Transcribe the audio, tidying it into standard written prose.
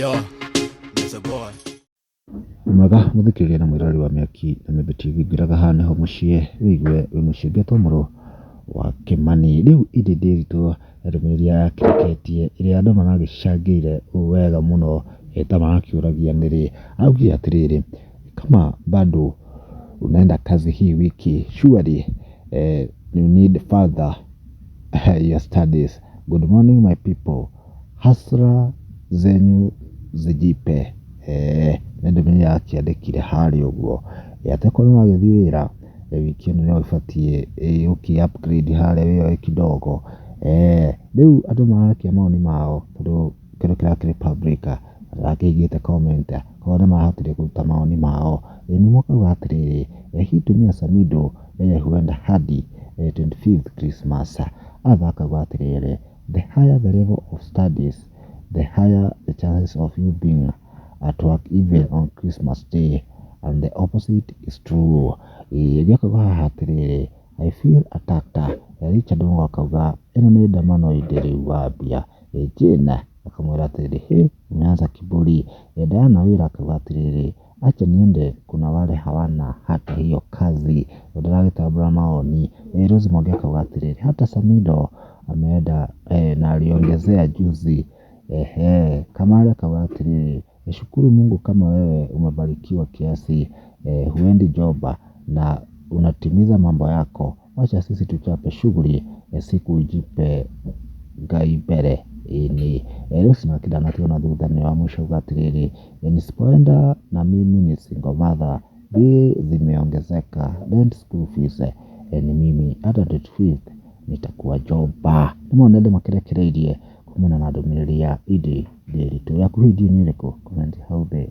Yo, it's a boy. Mwega mũthikĩrĩria na mwĩroreri wa Mĩaki na Mĩmbi TV, ngwĩraga haha nĩho mũciĩ wĩigue wĩ mũciĩ ngetwo mũrũ wa Kĩmani. Rĩu Edday Ndiritu ndũmĩrĩri ya kiriketi ĩrĩa andũ maragĩcangĩire wega mũno ta marakĩũragia nĩrĩ, araugire atĩrĩrĩ, kama bado unaenda kazi hii wiki surely you need further your studies. Good morning my people, hustler zenyu zijipe. Nĩ ndũmĩrĩri yakĩandĩkire harĩa ũguo, atĩ okorwo nĩ ũragĩthiĩ wĩra wiki ĩno nĩ ũbatiĩ ũkĩ upgrade harĩa wĩyoe kidogo. Rĩu andũ marakia mawoni mao tondũ kĩndũ kĩrakĩrĩ public ndakĩigĩte comment, koguo nĩ marahotire kũruta mawoni mao. Nĩ makauga atĩrĩrĩ, hii tumia Samido yeye huenda hadi 25th Christmas. Arthur akauga atĩrĩrĩ, the higher the level of studies, the higher the chances of you being at work even on Christmas Day, and the opposite is true. Ĩĩ akauga haha atĩrĩrĩ, I feel attacked. Richard Mũgo akauga ĩno nĩ ndamano ĩndĩ rĩu wambia. Jane akamwĩra atĩrĩrĩ, he umeanza kiburi. Diana Wĩra akauga atĩrĩrĩ, acha niende, kuna wale hawana hata hiyo kazi. Ndĩragĩtambũra maoni. Rose Mwangi akauga atĩrĩrĩ, hata Samido ameenda na aliongezea juzi. Ehe, Kamari akauga atĩrĩrĩ, shukuru Mungu kama wewe umebarikiwa kiasi, huendi joba na unatimiza mambo yako. Wacha sisi tuchape shughuli, siku ijipe Ngai mbere. Ĩni Rose nake ndanatigwo na thutha nĩ wa mũico auga atĩrĩrĩ, nisipoenda na mimi ni single mother, bill zimeongezeka, rent, school fees, ni mimi hata 25th nitakuwa joba. Nĩ maũndũ andũ makĩrekereirie kumana na ndũmĩrĩri ya Edday Ndiritu. Yaku hihi nĩ ĩrĩkũ? Comment hau thĩ.